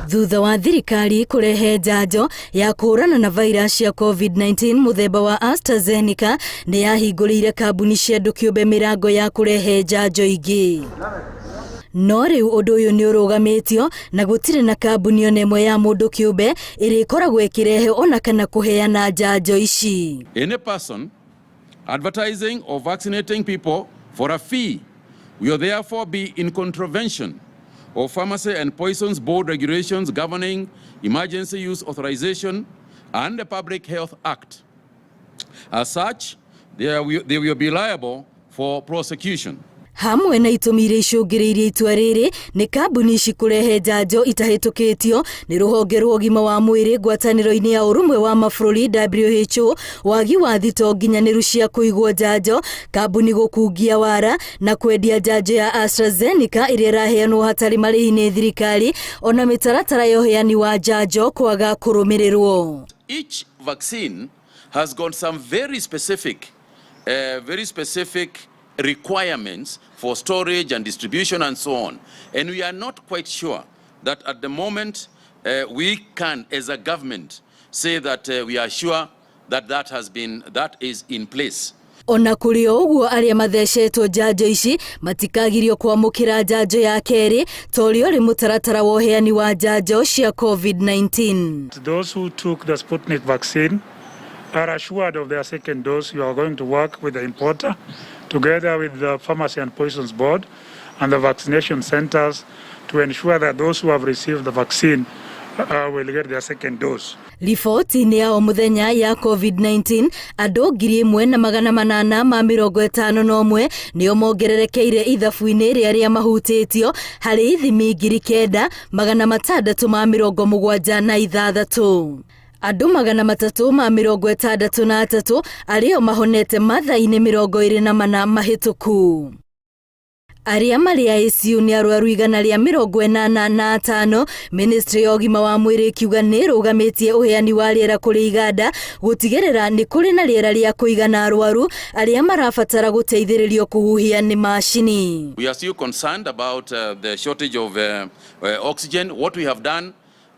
Thutha wa thirikari kũrehe njanjo ya kũhũrana na virus ya COVID-19 mũthemba wa AstraZeneca, nĩ yahingũrĩire kambuni cia andũ kĩũmbe mĩrango ya kũrehe njanjo ingĩ. No rĩu ũndũ ũyũ nĩ ũrũgamĩtio na gũtirĩ na kambuni ona ĩmwe ya mũndũ kĩũmbe ĩrĩa ĩkoragwo ĩkĩrehe ona kana kũheana njanjo ici. Any person advertising or vaccinating people for a fee will therefore be in contravention of Pharmacy and Poisons Board regulations governing emergency use authorization and the Public Health Act. As such, they will be liable for prosecution. Hamwe na itũmi iria icũngĩrĩirie itua rĩrĩ nĩ kambuni ici kũrehe njanjo itahĩtũkĩtio nĩ rũhonge rwa ũgima wa mwĩrĩ ngwatanĩro-inĩ ya ũrũmwe wa mabũrũri WHO, wagi wa thito nginyanĩru cia kũigwo njanjo, kambuni gũkungia wara na kwendia njanjo ya AstraZeneca ĩrĩa ĩraheanwo hatarĩ marĩhi nĩ thirikari, ona mĩtaratara ya ũheani wa njanjo kwaga kũrũmĩrĩrwo. Each vaccine has got some very specific requirements for storage and distribution and so on. And we are not quite sure that at the moment we can, as a government, say that we are sure that that is in place. Ona kũrĩ o ũguo, arĩa mathecetwo njanjo ici matikagirio kwamũkĩra njanjo ya kerĩ ta ũrĩa ũrĩ mũtaratara wa ũheani wa njanjo cia COVID-19. Those who took the Sputnik vaccine are assured of their second dose. You are going to work with the importer together with the Pharmacy and Poisons Board and the vaccination centers to ensure that those who have received the vaccine will get their second dose. Riboti-inĩ ya o mũthenya ya COVID-19, andũ 1851 nĩo mongererekeire ithabu-inĩ rĩa arĩa mahutĩtio harĩ ithimi 9676. Andũ 363 arĩo mahonete mathaa-inĩ 24 mahĩtũku. Arĩa marĩ ICU nĩ arwaru 185. Ministry ya ũgima wa mwĩrĩ ĩkiuga nĩ ĩrũgamĩtie ũheani wa rĩera kũrĩ iganda gũtigĩrĩra nĩ kũrĩ na rĩera rĩa kũigana arwaru arĩa marabatara gũteithĩrĩrio kũhuhia nĩ macini. We are still concerned about the shortage of oxygen. What we have done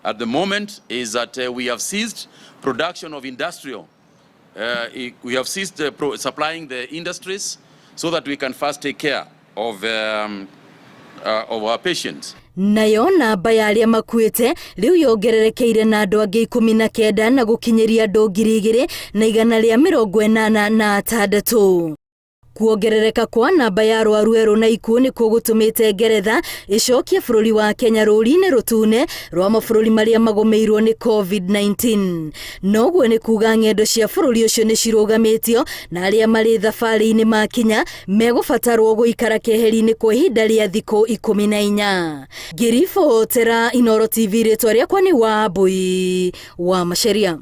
at the moment is that we have ceased production of industrial. We have ceased supplying the industries so that we can first take care of our patients. Nayo namba ya arĩa makuĩte rĩu yongererekeire na andũ angĩ 19 na gũkinyĩria andũ 2186. Kuongerereka kwa namba ya arwaru erũ na ikuũ nĩkuo gũtũmĩte Ngeretha ĩcokie bũrũri wa Kenya rũri-inĩ rũtune rwa mabũrũri marĩa magũmĩirwo nĩ COVID-19. Noguo nĩ kuga ng'endo cia bũrũri ũcio nĩ cirũgamĩtio na arĩa marĩ thabarĩ-inĩ makinya megũbatarwo gũikara keheri-inĩ kwa ihinda rĩa thikũ 14. Ngĩribotera Inooro TV, rĩtwa rĩakwa nĩ Wambui wa Maceria.